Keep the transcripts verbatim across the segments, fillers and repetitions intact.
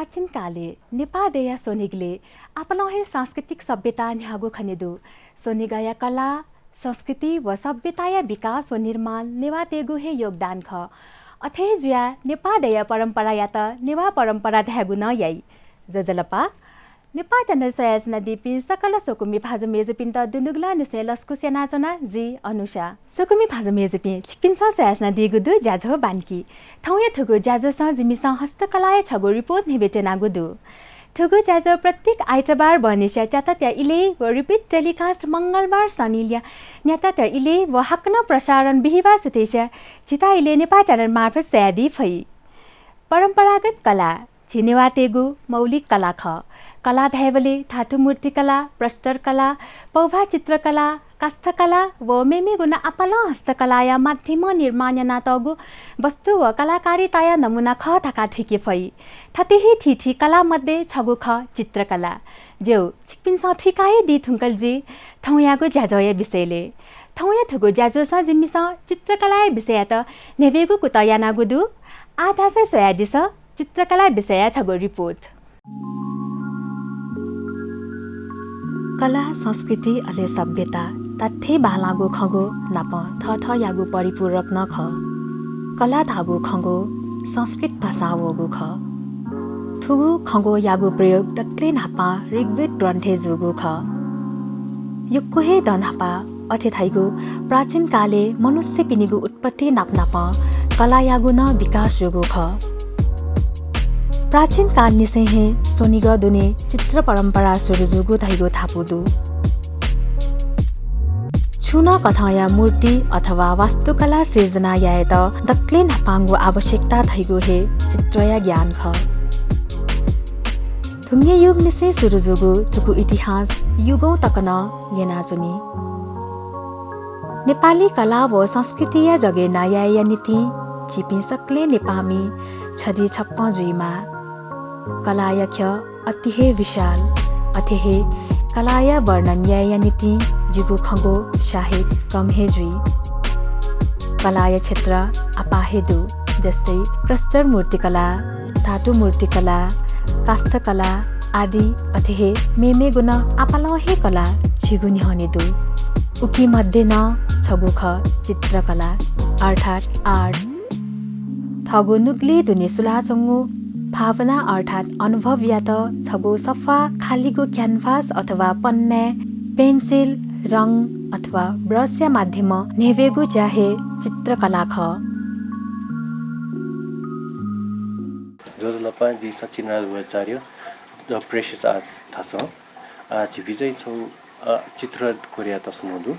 प्राचीन कालय् नेपाः देय्‌या स्वनिगलय् आपालं हे सांस्कृतिक सभ्यता न्ह्याःगु खने दु। स्वनिगःया कला, संस्कृति व सभ्यताया विकास व निर्माण नेवाःतय्‌गु हे योगदान खः। अथे हे जुयाः नेपाः देय्‌या परम्परायात नेवाः परम्परा धायेगु नं याइ। ज्वजलपा। नेपाः channel स्वयाच्वनादीपिं सकल स्वकुमि भाजु मय्‌जुपिन्त दुनुगलंनिसें लसकुस यानाच्वना, जि अनुषा। स्वकुमि भाजु मय्‌जुपिं, छिकपिन्सं स्वयाच्वनादीगु दु ज्याझ्वः बान्की। थौंया थुगु ज्याझ्वलय् जिमिसं हस्तकलाया छगू report न्ह्यब्वये त्यनागु दु। थुगु ज्याझ्वः प्रत्येक आइतबार बहनिसिया च्यातातया इलय् व repeat telecast मंगलबार सनिलिया न्यातातया इलय् व हाकनं प्रसारण बिहिबार सुथसिया झिता इलय् नेपाः channel मार्फत स्वयादी फइ। परम्परागत कला झी नेवाःतय्‌गु मौलिक कला खः। कला धायेबलय् धातु मूर्तिकला, प्रस्तर कला, पौभा चित्रकला, काष्ठकला व मेमेगु नं आपालं हस्तकलाया माध्यमं निर्माण यानातःगु वस्तु व कलाकारिताया नमुना खः धकाः थुइके फइ। थथे हे थीथी कला मध्ये छगू खः चित्रकला। ज्यू, छिकपिन्सं थुइका हे दी धुंकल जुइ थौंयागु ज्याझ्वःया विषयलय्। थौंया थुगु ज्याझ्वलय् जिमिसं चित्रकलाया विषययात न्ह्यब्वयेगु कुतः यानागु दु। आः धाःसा स्वयादिसँ चित्रकला विषयया छगू report। कला, संस्कृति अले सभ्यता धात्थें बांलाःगु खँग्वः नाप थःथःयागु परिपूरक नं खः। कला धाःगु खँग्वः संस्कृत भाषां वःगु खः। थुगु खँग्वःयागु प्रयोग दकलय् न्हापां ऋग्वेद ग्रन्थय् जूगु खः। यक्व हे दँ न्हापा अथे धइगु प्राचीन कालय् मनुष्यपिनिगु उत्पत्ति नाप नापं कलायागु नं विकास जूगु खः। प्राचीन कालनिसें हे स्वनिगः दुने चित्र परम्परा सुरु जूगु धइगु धापू दु। छुं नं कथंया मूर्ति अथवा वास्तुकला सिर्जना यायेत दकलय् न्हापांगु आवश्यकता धइगु हे चित्रया ज्ञान खः। धुंगय् युगनिसें सुरु जूगु थुगु इतिहास युगौं तक नं न्यनाच्वनी। नेपाली कला व संस्कृतिया जगेर्ना यायेया निंतिं झीपिं सकलें नेपाःमि छधी छप्पँ जुइमाः। कलाया ख्यः अति हे विशाल, अथे हे कलाया वर्णन यायेया निंतिं जिगु खँग्वः सायद कम हे जुइ। कलाया क्षेत्र आपाः हे दु, जस्तै प्रस्तर मूर्तिकला, धातु मूर्तिकला, काष्ठकला आदि, अथे हे मेमेगु नं आपालं हे कला झीगु न्ह्यःने दु। उकी मध्ये नं छगू खः चित्रकला, अर्थात् art। थःगु नुगलय् दुने सुलाच्वंगु भावना अर्थात् अनुभवयात छगू सफा खालिगु canvas अथवा पन्नाय् pencil, रंग अथवा brush या माध्यमं न्ह्यब्वयेगु ज्या हे चित्रकला खः। ज्वजलपा, जि सचिनराज बज्राचार्य, The Precious Arts धाःसा। आ, झीपिं चाहिँ छगू, अ, चित्र कोरेयातःगु दु।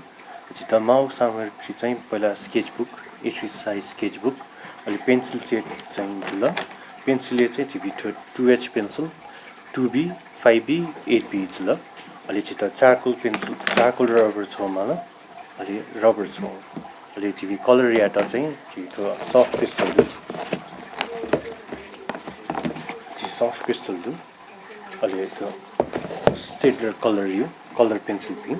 झीत माःगु सामग्री चाहिँ पहिला sketchbook, A three size sketchbook, अले pencil set चाहिँ जुल। Pencil य् चाहिँ झीपिं थ्व two H pencil, two B, five B, eight B जुल। अले झीत charcoal pencil, charcoal rubber छगू माल, अले rubber छगू। अले झीपिं colour यायेत चाहिँ झी थ्व soft pastel दु। झी soft pastel दु। अले थ्व standard colour यु, colour pencil पिं।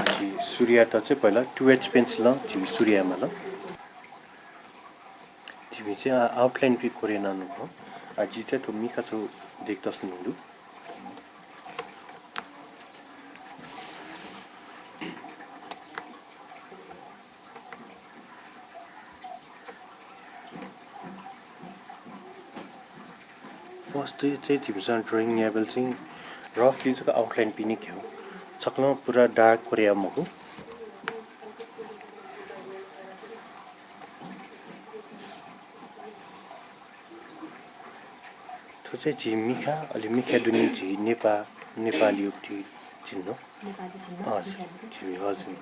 झी सुरु यायेत चाहिँ पहिला two H pencil नं झीपिं सुरु याये माल। झीपिं चाहिँ आ, outline पिं कोरे यानाः नं खः। आ, जि चाहिँ थ्व मिखा छगू दयेकेत स्यनागु दु। First चाहिँ झीपिंसं drawing यायेबलय् चाहिँ roughly जक outline पिने खः। छकलं पुरा dark कोरे याये मखु। थ्व चाहिँ झी मिखा, अले मिखाया दुने झी नेपाः, नेपाली उक्ति चिन्ह। नेपाली चिन्ह, अँ, मिखाया दुने। झी, हजुर।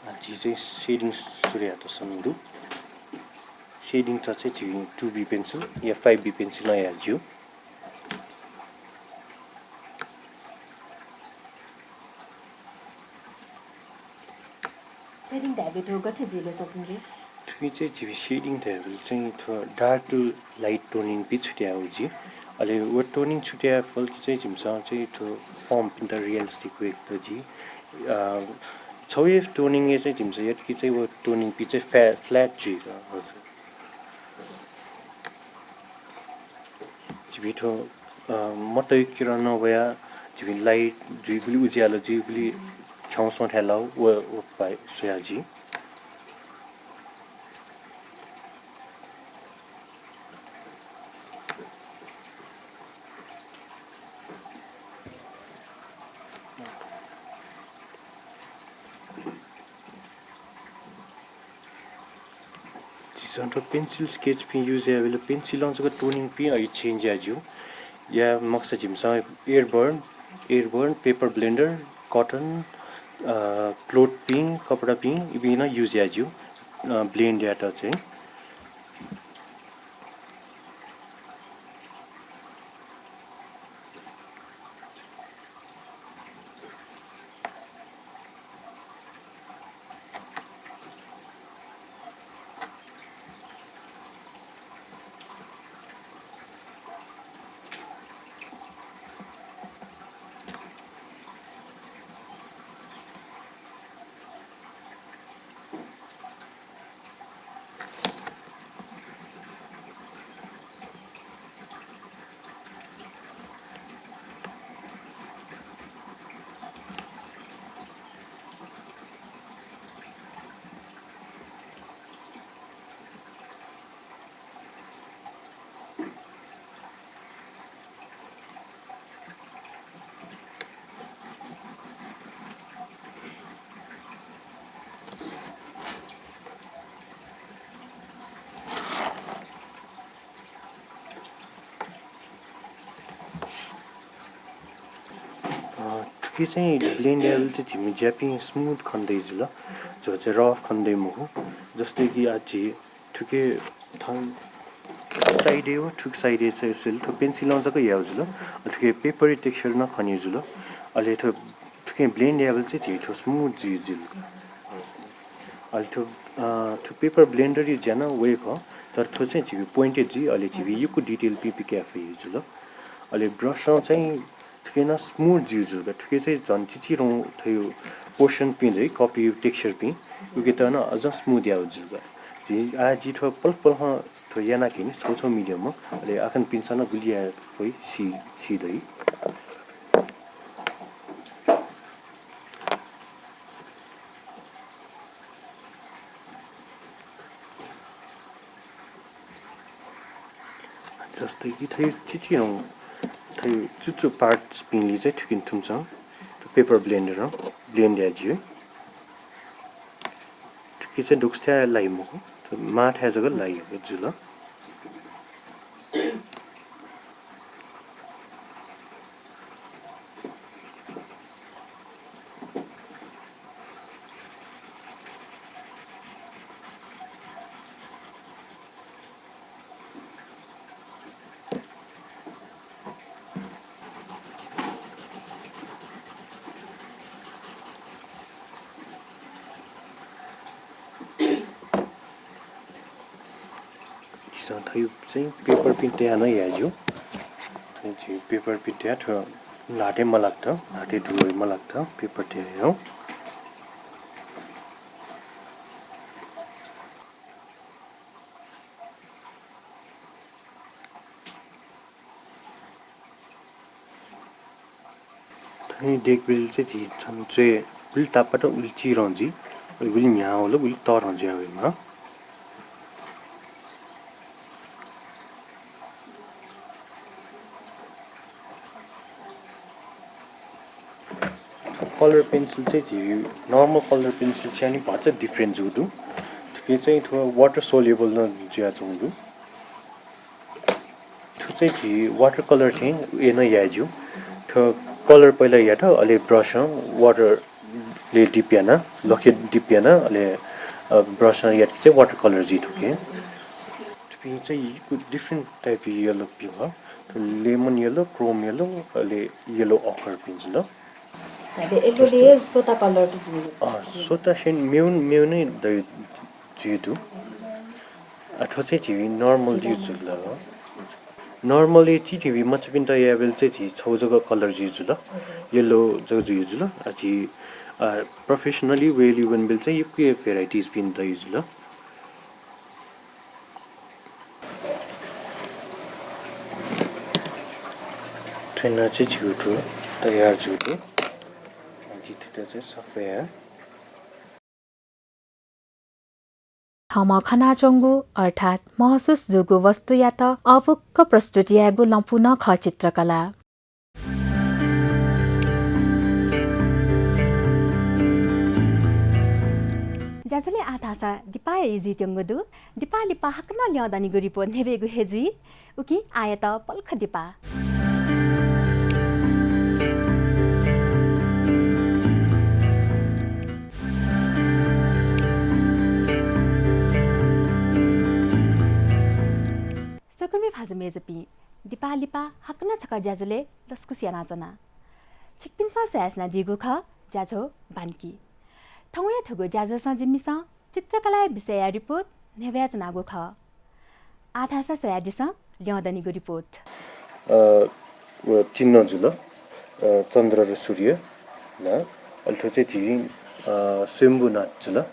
अँ, झी चाहिँ shading सुरु यायेत स्यनागु दु। Shading त चाहिँ झी two B pencil या five B pencil नं याये ज्यू। Shading धायेबलय् थ्व गथे जुइ ले सचिन जु? थुकी चाहिँ झीपिं shading धायेबलय् चाहिँ थ्व dark to light toning पिं छुट्याः वइ। अले व टोनिङ छु याये फल कि चाहिँ झिमिसं चाहिँ थ्व फर्मपिन्त रियलिस्टिक वे त जुइ। अ, छगू टोनिङ चाहिँ झिमिसं यात कि चाहिँ व टोनिङ पि चाहिँ फ्या-, फ्ल्याट जुइ का। हजुर। झिपिं थ्व, अ, मतय् किरण वया झिपिं लाइट जुइगुली, उज्यालो जुइगुली खिउँसं थ्याला व, व पाइ स्वया जुइ। झीसं थ्व पेन्सिल स्केचपिं युज यायेबलय् पेन्सिलं जक टोनिङपिं अ, चेन्ज याये ज्यू। या मखुसा झिमिसं एयरबर्न, एयरबर्न, पेपर ब्लेन्डर, कटन, अ, क्लोथपिं, कपडापिं इपिं नं युज याये ज्यू, अ, ब्लेन्ड यायेत चाहिँ। अ, थुकी चाहिँ ब्लेन्ड यायेबलय् चाहिँ झिम्ह ज्यापिं स्मुथ खनेदइ जुल, झ्व चाहिँ रफ खनेदइ मखु। जस्तै कि आः झी थुकी थन साइडय् व थुकी साइडय् चाहिँ सिल थ्व पेन्सिलं जक याउ जुल, अले थुकी पेपरया टेक्सचर नं खने जुल, अले थ्व थुकी ब्लेन्ड यायेबलय् चाहिँ झी थ्व स्मुथ जुइ जुल। अले थ्व, अ, थ्व पेपर ब्लेन्डरया ज्या नं वइ खः, तर थ्व चाहिँ झीगु पोइन्टेड जुइ, अले झीगु यक्व डिटेलपिं पिकाये फइ जुल। अले ब्रसं चाहिँ थुकी नं स्मुथ जुइ जुल का। थुकी चाहिँ झन चिचिधंगु थ्व पोर्सनपिं दइ, कपी टेक्सचरपिं, उकेत नं अझ स्मुथ याउ जुल का। जि, आः जि थ्व पलख पलखं थ्व याना कि नि छगू छगू मिडियमं, अले आखनपिन्सं नं गुलि याये फइ सी, सी दइ। जस्तै कि थ्व चिचिधंगु, थ्व चुचु पार्ट्सपिंलि चाहिँ थुकिं थुमिसं थ्व पेपर ब्लेन्डरं ब्लेन्ड याये ज्यू। थुकी चाहिँ दक्वसित लाइ मखु, थ्व माथाय् जक लाइ जुल। झीसं थ्व चाहिँ पेपरपिं तयाः नं याये ज्यू। थ्व चाहिँ पेपरपिं तयाः थ्व ल्हातय् मलाकेत, ल्हातय् धुइ वइ मलाकेत पेपर तयाः याउ। थुकी देकेबलय् चाहिँ झी छन्हु च्वय् गुलि तापात उलि चिधं जुइ, अले गुलि न्ह्याः वल, गुलि तःधं जुया वइमाः। कलर पेन्सिल चाहिँ झी नर्मल कलर पेन्सिलया नि भचा डिफरेन्ट जूगु दु। थुकी चाहिँ थ्व वाटर सोल्युबल नं जुयाच्वंगु दु। थ्व चाहिँ झी वाटर कलर थें याना याये ज्यू। थ्व कलर पहिला यात, अले ब्रसं वाटरले डिप याना, लखे डिप याना, अले, अ, ब्रसं यात कि चाहिँ वाटर कलर जुइ थुकी। थुपिं चाहिँ यक्व डिफरेन्ट टाइपया येल्लोपिं खः। थ्व लेमन येल्लो, क्रोम येल्लो, अले येल्लो अखरपिं जुल। अले येल्लो दे सोता कलर दु। अँ, सोता सेन मेगु मेगु नं दइ जुइ दु। अ, थ्व चाहिँ झी नर्मल युज जुल। Normally झी थ्व मचापिन्त यायेबलय् चाहिँ झी छगू जक colour जुइ जुल, हजुर। Yellow जक जुइ जुल। अ, झी, अ, professionally वेले वनेबलय् चाहिँ यक्व varieties-पिं दइ जुल। थ्व नं चाहिँ झीगु थ्व तयार जुल। झी थुइत चाहिँ सफा याये। थःम्हं खनाच्वंगु अर्थात् महसुस जूगु वस्तुयात अःपुक्क प्रस्तुत यायेगु लँपु नं खः चित्रकला। ज्याझ्वलय् आः धाःसा दिपाया ई जुइत्यंगु दु। दिपा लिपा हाकनं ल्यं दनिगु रिपोर्ट न्ह्यब्वयेगु हे जुइ। उकिं आःयात पलख दिपा। सहकर्मी भाजु मय्जुपिं, दिपा लिपा हाकनं छकः ज्याझ्वलय् लसकुस यानाच्वना। छिकपिन्सं स्वयाच्वनादीगु खः ज्याझ्वः बान्की। थौंया थुगु ज्याझ्वलय् जिमिसं चित्रकलाया विषयया रिपोर्ट न्ह्यब्वयाच्वनागु खः। आः धाःसा स्वयादिसँ ल्यं दनिगु रिपोर्ट। अ, व चिन्ह जुल, अ, चन्द्र र सूर्य ला, अले थ्व चाहिँ झी, अ, स्वयम्भूनाथ जुल।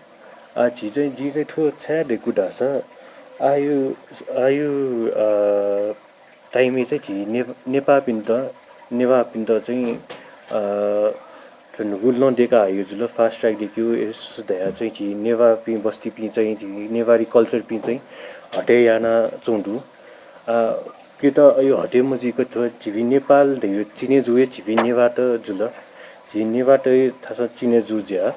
आ, झी चाहिँ, जिं चाहिँ थ्व छाय् दय्कू धाःसा आः, आः, अ, time-य् चाहिँ झी ने-, नेपाःपिन्त, नेवाःपिन्त चाहिँ, अ, थ्व न्हूगु लँ दय्का हइगु जुल, fast track दय्केगु, ए, सु, सु धयाः चाहिँ झी नेवाःपिं बस्तीपिं चाहिँ, झी नेवारी culture-पिं चाहिँ हटे यानाच्वंगु दु। अ, कि त अय् हटे मजुइक थ्व झीपिं नेपाल धइगु चिने जूगु हे झीपिं नेवाःत जुल। झी नेवाःत थासं चिने जू जुया।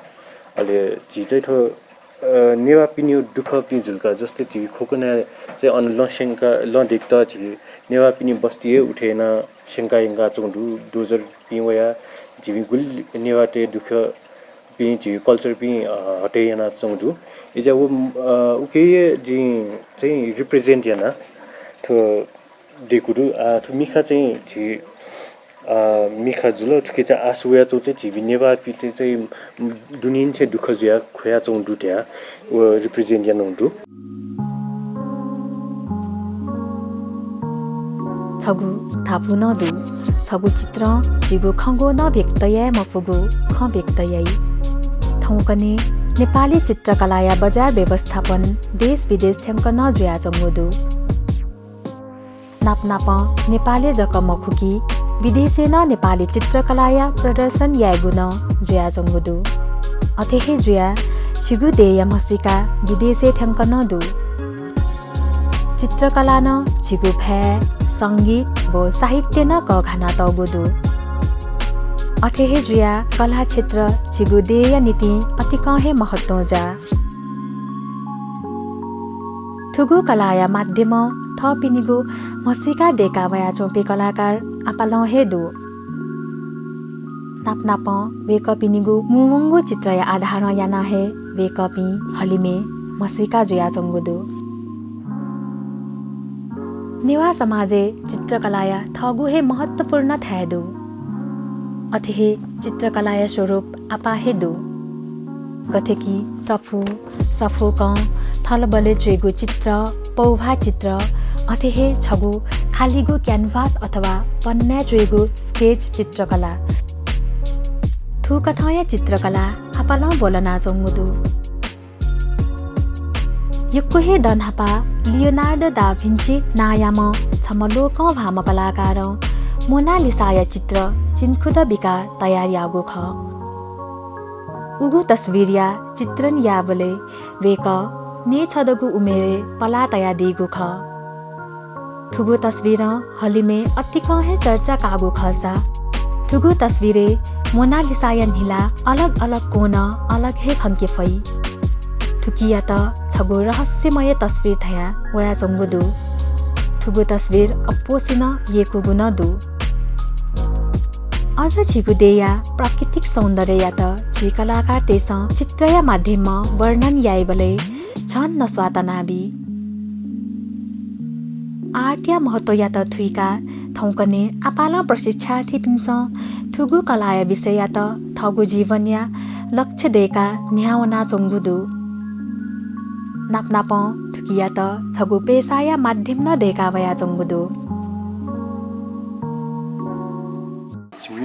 अले झी चाहिँ थ्व अ, नेवाःपिनिगु दुःखपिं जुल का, जस्तै झी खोकनाय् चाहिँ अन लँ स्यंका, लँ दय्केत झी नेवाःपिनि बस्ती हे उठे यानाः स्यंका यंकाच्वंगु दु, dozer-पिं वयाः झीपिं गुलि नेवाःतय् दुःखपिं झी culture-पिं, अ, हटे यानाच्वंगु दु। अय्‌जुया व, अ, उके हे जिं चाहिँ represent यानाः थ्व दय्कू दु। आ, थ्व मिखा चाहिँ झी, आ, मिखा जुल, थुकी चाहिँ आः सु वयाच्वंगु चाहिँ झीपिं नेवाःपिन्त चाहिँ दुनिंनिसें दुःख जुयाः ख्वयाच्वंगु दु धयाः व represent यानागु दु। छगू धापू नं दु। छगू चित्रं झीगु खँग्वः नं व्यक्त याये मफुगु खँ व्यक्त याइ। थौंकन्हय् नेपाली चित्रकलाया बजार व्यवस्थापन देश विदेश थ्यंक नं जुयाच्वंगु दु। नाप नापं नेपालय् जक मखु कि विदेशय् नं नेपाली चित्रकलाया प्रदर्शन यायेगु नं जुयाच्वंगु दु। अथे हे जुयाः झीगु देय्‌या म्हसीका विदेशय् थ्यंक नं दु। चित्रकलां नं झीगु भाय्, संगीत व साहित्य नं कःघानातःगु दु। अथे हे जुयाः कला क्षेत्र झीगु देय्‌या निंतिं अतिकं हे महत्वं ज्या। थुगु कलाया माध्यमं थःपिनिगु म्हसीका दय्का वयाच्वंपिं कलाकार आपालं हे दु। नाप नापं वय्कःपिनिगु मुंवंगु चित्रया आधारं यानाः हे वय्कःपिं हलिमय् म्हसीका जुयाच्वंगु दु। नेवाः समाजय् चित्रकलाया थःगु हे महत्वपूर्ण थाय् दु। अथे हे चित्रकलाया स्वरूप आपाः हे दु। गथे कि सफू, सफूकं, थलबलय् च्वयेगु चित्र, पौभा चित्र, अथे हे छगू खालिगु canvas अथवा पन्नाय् च्वयेगु sketch चित्रकला। थुकथंया चित्रकला आपालं ब्वलनाच्वंगु दु। यक्व हे दँ न्हापा लियोनार्दो दा भिन्ची नांयाम्ह छम्ह लोकंह्वाःम्ह कलाकारं मोनालिसाया चित्र चिन्खुद बिकाः तयार याःगु खः। उगु तस्वीरया चित्रण याःबलय् वय्कः नयेछदँगु उमेरय् पलाः तयादीगु खः। थुगु तस्वीरं हलिमय् अतिकं हे चर्चा काःगु खःसा, थुगु तस्वीरय् मोनालिसाया न्हिला अलग अलग कोणं अलग हे खंके फइ। थुकियात छगू रहस्यमय तस्वीर धयाः वयाच्वंगु दु। थुगु तस्वीर अप्वःसिनं यय्कूगु नं दु। अझ झीगु देय्‌या प्राकृतिक सौन्दर्ययात झी कलाकारतय्सं चित्रया माध्यमं वर्णन याइबलय् झन नस्वाः तनाबी। Art-या महत्वयात थुइकाः थौंकन्हय् आपालं प्रशिक्षार्थीपिन्सं थुगु कलाया विषययात थःगु जीवनया लक्ष्य दय्काः न्ह्याः वनाच्वंगु दु। नाप नापं थुकियात छगू पेसाया माध्यम नं दय्का वयाच्वंगु दु।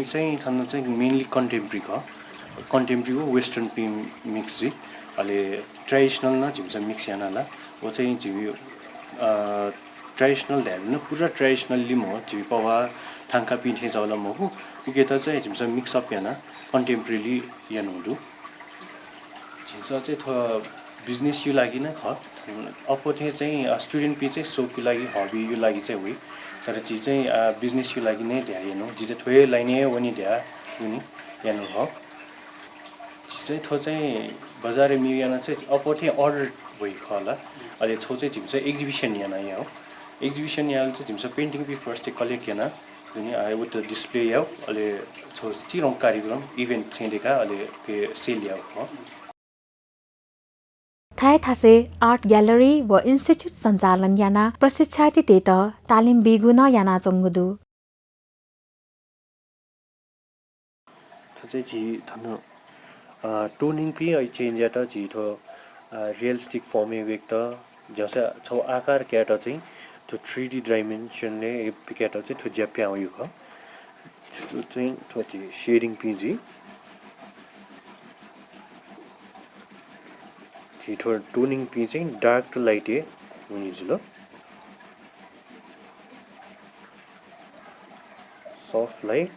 चाहिँ थन चाहिँ mainly contemporary खः। Contemporary व western पिं mix जुइ। अले traditional नं झिमिसं mix याना ला। व चाहिँ झिमि, अ, traditional धायेबलय् नं पुरा traditionally मखु, झिमि पवाः थांकापिं थें जुल मखु। उकेत चाहिँ झिमिसं mix up याना contemporarily यानु दु। झिमिसं चाहिँ थ्व business यु लागि नं खः। अप्वः थें चाहिँ, अ, student पिं चाहिँ शौक यु लागि, hobby यु लागि चाहिँ वइ। तर झी चाहिँ, अ, business यु लागि नं ध्यान यानु। झी चाहिँ थ्व हे line हे वने ध्यान दुनि यानु खः। झी चाहिँ थ्व चाहिँ बजारय् मयु याना चाहिँ अप्वः थें order वइ खः ला। अले छौ चाहिँ झिमिसं exhibition याना याउ। Exhibition याना चाहिँ झिमिसं painting पिं first collect याना दुनि, अ, उत display याउ। अले छौ चिधंगु कार्यक्रम event थें देका, अले के sale याउ खः। थाय् थासय् art gallery व institute सञ्चालन यानाः प्रशिक्षार्थीतय्त तालिम बीगु नं यानाच्वंगु दु। थ्व चाहिँ झी थन, अ, toning पिं अ change यात झी थ्व, अ, realistic form य् वयेकेत झ्याउँसा छौ आकार कायेत चाहिँ थ्व three D dimension य् पिकायेत चाहिँ थ्व ज्या पिहां वइगु खः। थ्व चाहिँ थ्व झी shading पिं जुइ। झी थ्व toning पिं चाहिँ dark to light य् वनी जुल। Soft light,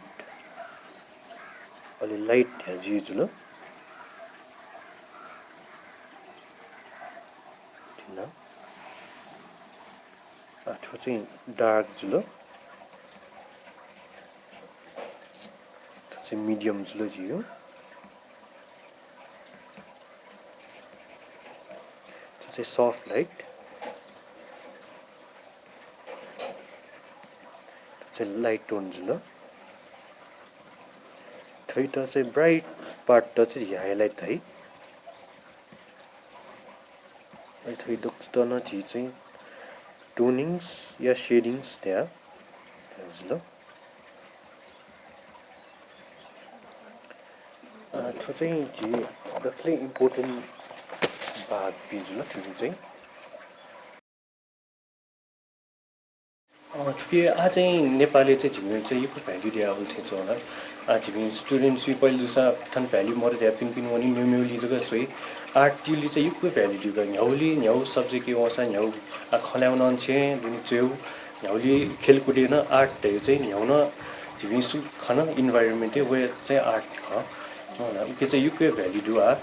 अले light ध्या जुइ जुल। थिन। आ, थ्व चाहिँ dark जुल। थ्व चाहिँ medium जुल झीगु। थ्व चाहिँ soft light। थ्व चाहिँ light tone जुल। थ्वइत चाहिँ bright part त चाहिँ highlight धाइ। अले थ्वइ दक्वसित नं झी चाहिँ tonings या shadings ध्या जुल। अ, थ्व चाहिँ झी दकले important भाग पिं जुल थ्व चाहिँ। अ, थुके आः चाहिँ नेपालय् चाहिँ झिमि चाहिँ यक्व value दयावल थें च्वं ला। आः झिमि students पिं पहिले जूसा थन value मदु धयाः पिने पिने वनी, मेमेगुली जक स्वइ। Art युलिइ चाहिँ यक्व value दु का। न्ह्यागुलिइ न्ह्यागु subject य् वंसा न्ह्यागु, आः खँ ल्हायेगु नं छेँ दुने च्वयेगु, न्ह्यागुलिइ खेलकुदय् नं art धयागु चाहिँ न्ह्यागु नं झिमि सु खन environment य् व चाहिँ art खः। अँ, उके चाहिँ यक्व value दु आः।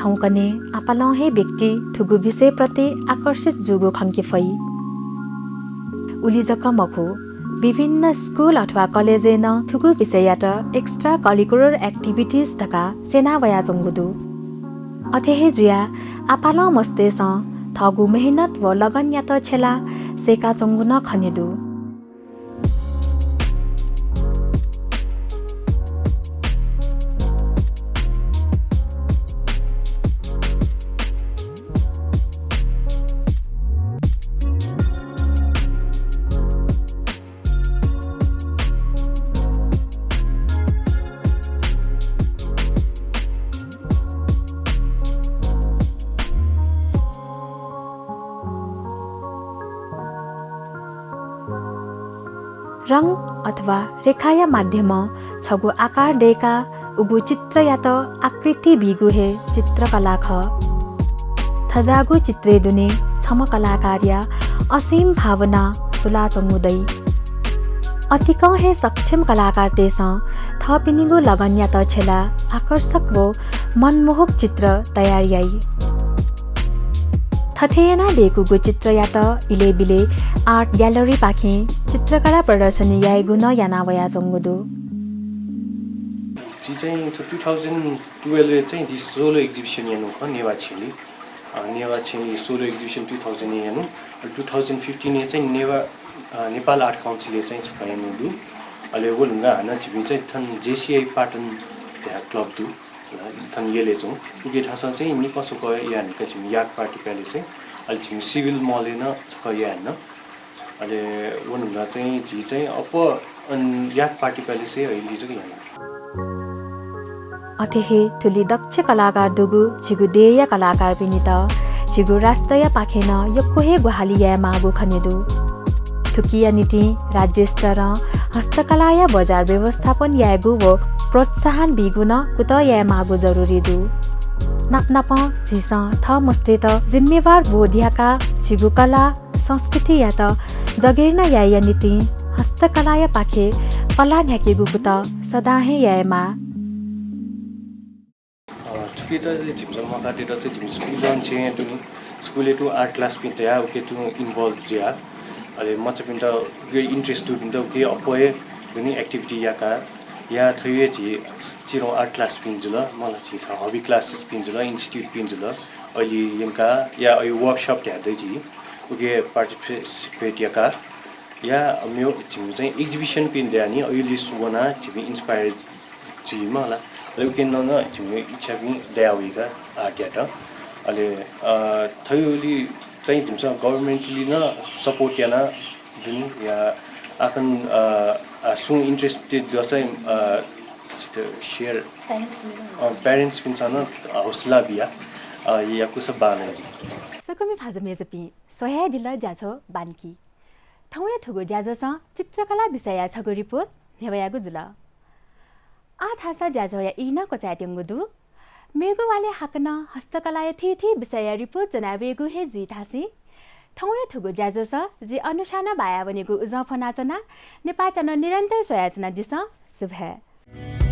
थौंकन्हय् आपालं हे व्यक्ति थुगु विषयप्रति आकर्षित जूगु खंके फइ। उलि जक मखु, विभिन्न school अथवा college य् नं थुगु विषययात extra curricular activities धकाः स्यना वयाच्वंगु दु। अथे हे जुयाः आपालं मस्तय्सं थःगु मेहनत व लगनयात छ्यलाः सय्काच्वंगु नं खने दु। रङ अथवा रेखाया माध्यमं छगू आकार दय्काः उगु चित्रयात आकृति बीगु हे चित्रकला खः। थज्याःगु चित्रय् दुने छम्ह कलाकारया असीम भावना सुलाच्वंगु दइ। अतिकं हे सक्षम कलाकारतय्सं थःपिनिगु लगनयात छ्यलाः आकर्षक व मनमोहक चित्र तयार याइ। थथे यानाः दय्कूगु चित्रयात इलय् बिलय् art gallery पाखें चित्रकला प्रदर्शनी यायेगु नं याना वयाच्वंगु दु। जि चाहिँ थ्व two thousand twelve य् चाहिँ जि solo exhibition यानु खः नेवाः छेँय्। अ, नेवाः छेँय् solo exhibition two thousand य् यानु। अले two thousand fifteen य् चाहिँ नेवाः, अ, Nepal Art Council य् चाहिँ छकः यानु दु। अले व न्हूगु हानं झिमि चाहिँ थन JCI पाटन धयाः club दु। थन यलय् च्वं। उके थासं चाहिँ निपा स्वकः याये धुंकाः झिमि Yak Party Palace य्, अले झिमि Civil Mall य् नं छकः याये धुन। अले व न्हूगु चाहिँ झी चाहिँ अप्वः, अन, Yak Party Palace य् अले जक याना। अथे हे थुलि दक्ष कलाकार दुगु झीगु देय्या कलाकारपिनित झीगु राष्ट्रया पाखें नं यक्व हे ग्वाहालि यायेमाःगु खने दु। थुकिया निंतिं राज्य स्तरं हस्तकलाया बजार व्यवस्थापन यायेगु व प्रोत्साहन बीगु नं कुतः यायेमाःगु जरुरी दु। नापनापं झीसं थः मस्तय्त जिम्मेवार बोध याकाः झीगु कला, संस्कृतियात जगेर्ना यायेया निंतिं हस्तकलाया पाखे पलाः न्ह्याकेगु कुतः सदां हे यायेमाः। अ, थुकियात चाहिँ झिमिसं मगाःतेत चाहिँ झिमि स्कुलं छेँय् तुं नि, स्कुलय् तुं art class पिं तयाः उकी तुं involve जुयाः, अले मचापिन्त उकी interest दुपिन्त उकी अप्वः हे तुं नि activity याकाः, या थ्व हे झी चिधंगु art class पिं जुल, मला झी थ्व hobby classes पिं जुल, institute पिं जुल, अले यंकाः या अले workshop धयाः दइ झी, उकी participate याकाः या मेव झिमि चाहिँ exhibition पिं दयाः नि अले लिस वनाः झिमि inspire जुइमाः ला। अले उकी नं नं झिमि इच्छा पिं दया वइका आज्ञात। अले, अ, थ्व हे उलि चाहिँ झिमिसं government-ली नं support याना दुनि या आखन, अ, अ, सुं interested दुसा, अ, share, अ, parents पिन्सं नं हौसला बिया, अ, या कुसा बांलाइ। सकसिनं भाजु मय्जुपिं, स्वयादिल ज्याझ्वः बांलाक। थौंया थुगु ज्याझ्वःसं चित्रकला विषयया छगू report न्ह्यब्वयागु जुल। आः धाःसा ज्याझ्वःया ई नं क्वचायेत्यंगु दु। मेगु वालय् हाकनं हस्तकलाया थीथी विषयया report ज्वनावयेगु हे जुइ धासें थौंया थुगु ज्याझ्वःसं जि अनुषां नं बाया वनेगु उजं फ्वनाच्वना। नेपाः च्यानल निरन्तर स्वयाच्वनादिसँ। सुभाय्।